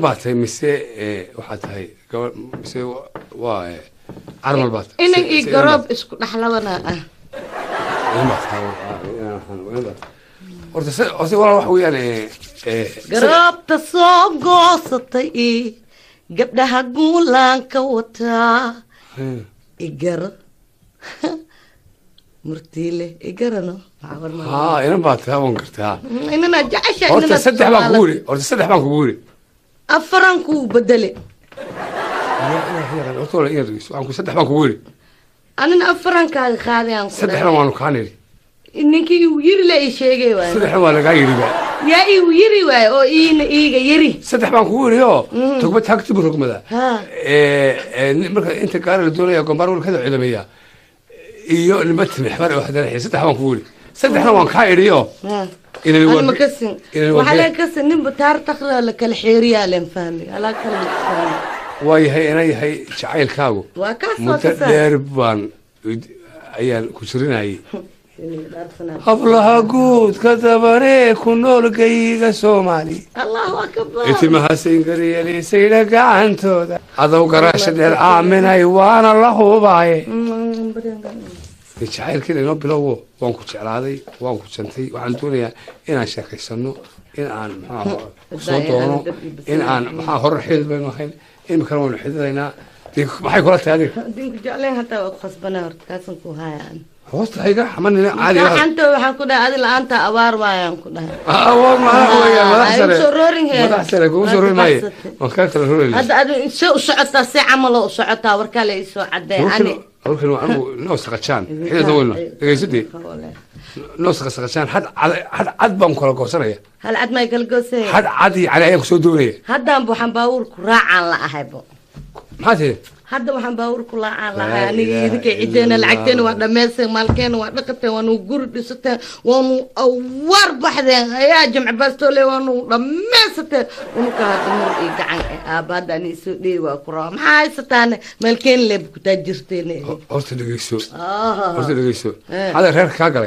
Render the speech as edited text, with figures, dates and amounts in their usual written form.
Baa tahay mise waxaa tahay gabadh mise waa carmal baa tahay? Inan iyo garoob isku dhexlabana ah. Inan baa tahay, inan baa tahay. Horta horta walaal waxa weeyaan Garoobta soo goosatay iyo gabdhaha guulaanka wataa, igaro murtiile igarano. Haa, inan baa tahay, waan gartaa. Inanaa jecesha. Horta saddex baan kugu yiri, horta saddex baan kugu yiri. Afaran kuu bedele. Horta walaal inaad dhegeyso, waxaan ku saddex baan kugu yiri. Anina afaran kaaga qaaday aan ku. Saddexna waanu kaa nidhi. Ninkii igu yiri la ii sheegay waay. Saddexna waa lagaa yidhi ba. Yaa igu yiri waay oo iina iiga yiri? Saddex baan kugu yidhi oo togba taagtibu rogmada. Ha. Marka inta gaari la doonaya gombaar walkada ciidameeya iyo nima timixbar oo haddana saddex baan kugu yidhi, saddexna waan kaa idhi oo Ha. inani waa Ani ma kasin. Inani waa waxaa leen kasin ninba taar takra la kala xeeriyaa leen fahmi alaa kala fahmi. Waa yahay ina yahay jacaylkaagu. Waa kaas waa muddo kasaa dheer baan ayaan ku jirinayay hablaha guudka dabaree ku nool gayga Soomaali. Allahu akbar. Itimahasingariyaliisayda gacantooda adow garaasha dheer aaminay waana la hubaaye. Jacaylkiina inoo bilowgo, waan ku jeclaaday, waan ku jantay, waxaan doonayaa inaan sheekaysano, in aan maxaa soo doono, in aan maxaa hore xidid baynu ahayn, imikana waynu xididaynaa. Dee maxay kula tahay adiga? Dinku jecleen hataa waa ku khasbanaa, horta kaasan ku haayaan. Hoosta hayga xamanina caadi ah. Gacanta waxaan ku dhahay adi la-aanta abaar waayaan ku dhahay. Waa madax weeyaan, madax Ay, sare. usoo roorin hee. Madax sare kugu soo roori maaye, waan kaa kala roorayna. Hadda adi see u socotaa, see camaloo u socotaa, warkaa la isoo cadday ani. Halkan waa anigu noo saqajaan xididna weyna dhegaysadee noo saqasaqajaan, had cad had cad baan kala goosanaya. Hal cad may kala goosay. Had cad iyo cali ayaan kusoo doonaya. Haddaan waxaan baabuur ku raacaan la ahaybo. Maxaa tihi? Hadda waxaan baabuur ku raacaan la ahay. Laa aniga ilaaha idinka illa cideena Allah. Lacagteena waa dhammaysteen, maalkeena waa dhaqateen, waanu guri dhisateen, waanu awaar baxdeen, ayaa jamci baastoole waanu dhammaysateen. Unuka hadda mur iyo gacan eh aaba hadda ani isoo dheeri waa ku rabaa, maxaa haysataane maalkeen leeb ku taajirteen. Horta dhegeyso, horta dhegeyso. Eh. Hada reerka kaa galay.